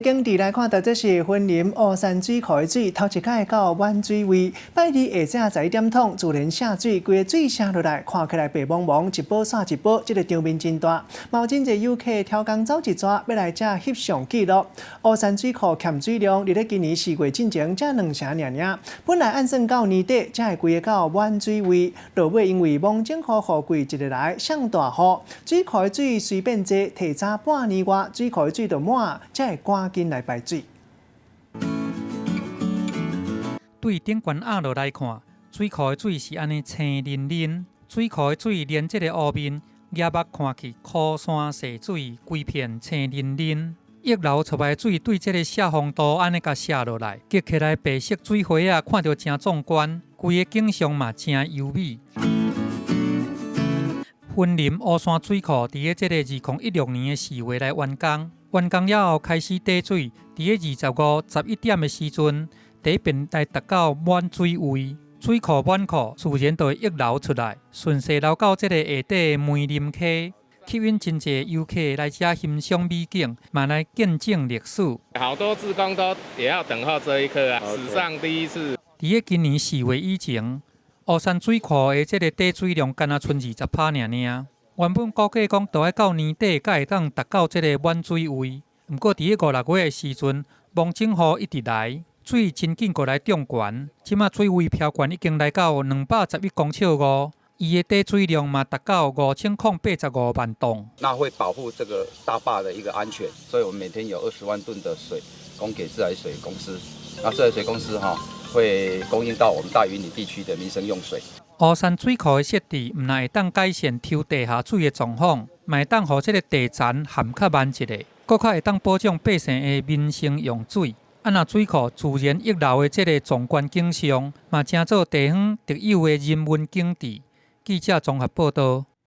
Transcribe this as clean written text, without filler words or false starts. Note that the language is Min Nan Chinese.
景致來看到，這是雲林烏山水庫的水，頭一擺到滿水位。拜二下晝11點通，自然瀉水，規个水瀉落來，看起來白茫茫，一波煞一波，這个場面真大。嘛有真濟遊客挑工走一逝，欲來遮翕相記錄。烏山水庫欠水量，佇咧今年4月進前才2成爾爾。本來按算到年底才會規个到滿水位，落尾因為芒種雨雨季一日來上大雨，水庫的水隨變濟，提早半年外，水庫的水就滿，才會趕緊來排水。對頂懸壓落來看，水庫的水是按呢青淋淋，水庫的水連這个湖面，舉目看去，枯山瀉水，規片青淋淋。溢流出來的水對這个泄洪道按呢共瀉落來，激起來白色水花仔，看著誠壯觀，規个景象嘛誠優美。雲林烏山水庫佇咧這个2016年的4月來完工，完工了後開始貯水，佇咧25、11點的時陣，堤便來達到滿水位，水庫滿庫，自然就會溢流出來，順勢流到這个下底的梅林溪，吸引真濟遊客來遮欣賞美景，嘛來見證歷史。好多志工都也要等候這一刻啊，史上第一次。佇咧今年4月以前，烏山水庫的這个貯水量干焦賰20%爾爾。原本估計講，著愛到年底才會當達到這个滿水位。毋過佇咧五六月的時陣，芒種雨一直來，水真緊閣來漲懸。這馬水位飄懸已經來到211公尺5，伊的貯水量嘛達到5085萬噸。那會保護這個大壩的一個安全，所以我們每天有20萬噸的水供給自來水公司。那自來水公司哈會供應到我們大雲林地區的民生用水。烏山水庫的設置，毋但會當改善抽地下水的狀況，嘛會當予這个地層陷較慢一下，閣較會當保障百姓的民生用水。啊，若水庫自然溢流的這个壯觀景象，嘛成做地方特有的人文景致。記者綜合報導。